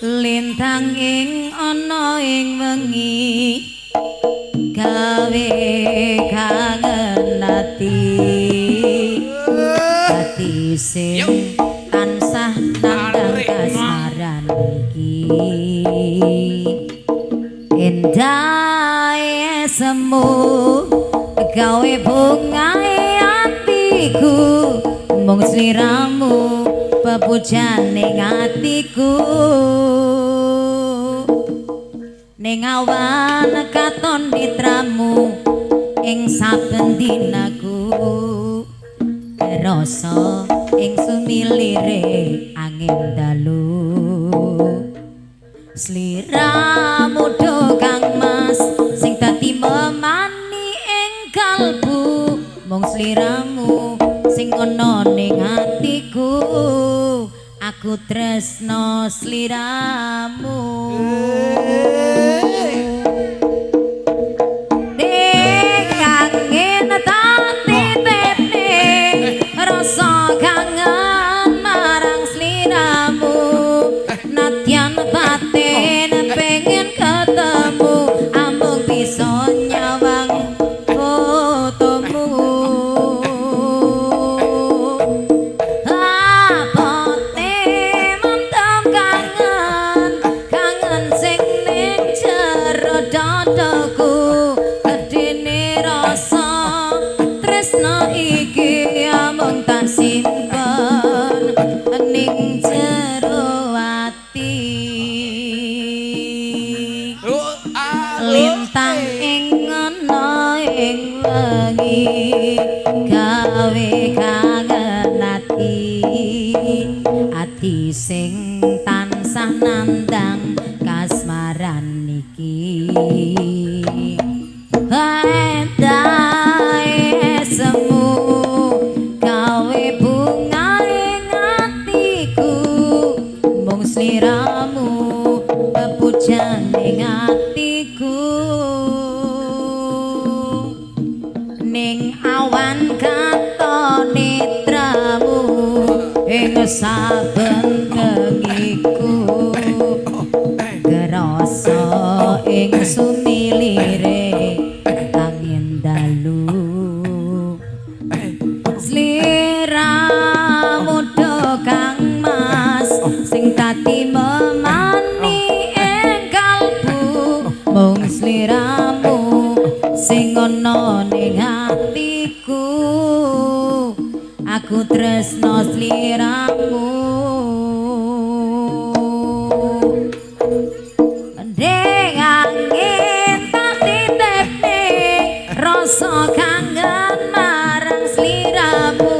Lintang ing ana ing wengi gawe kangen ati, ati sing tansah nandang kasmaran iki. Endahe semu gawe bungae atiku, mung sliramu pepujane atiku. Ning awan katon netramu ing saben dinaku, rasa ing sumilire angin dalu. Sliramu do Kang Mas sing dadi memani ing kalbu, mung sliramu sing ana ning atiku, aku tresno sliramu. Ning angin titipne rasa kangen marang sliramu, nadyan batin pengen ketemu amung bisa nyawang fotomu. Abote mendem kangen, kangen sing ning jero dadaku, gedene rasa tresno iki amung tak simpen ning jero ati. Lintang ing ana ing wengi gawe kangen ati, ati sing tansah nandang kasmaran iki. Endahe semu gawe bungae atiku, mung sliramu pepujane atiku. Ning awan katon netramu ing saben bengiku, kerasa ing sumilire angin dalu. Sliramu do Kang Mas sing dadi memani ing kalbu, mung sliramu sing ana ning atiku, aku tresno sliramu. Ning angin tak titipne rasa kangen marang sliramu,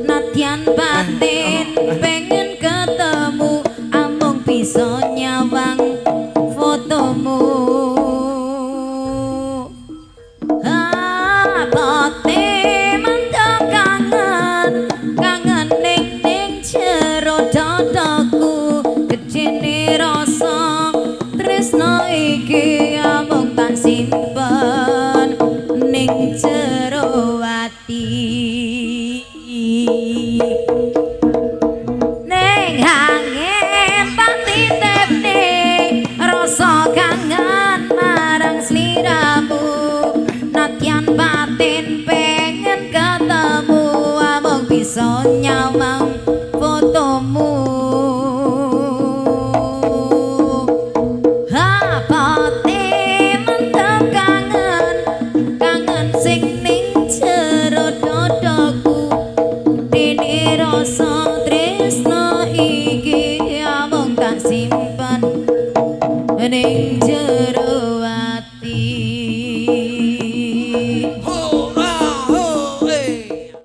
nadyan batin pengen ketemu amung bisa nyawang fotomu. Abote mendem kangen, kangen ning jero dadaku, gedene rasa tresno iki amung tak simpen ning jero ati. Ning angin tak titipne rasa kangen marang sliramu, nadyan batin pengen ketemu amung bisa nyawang fotomu. Abote mendem kangen, kangen sing ning jero dadaku, dene rasa tresno iki amung tak simpen ning jero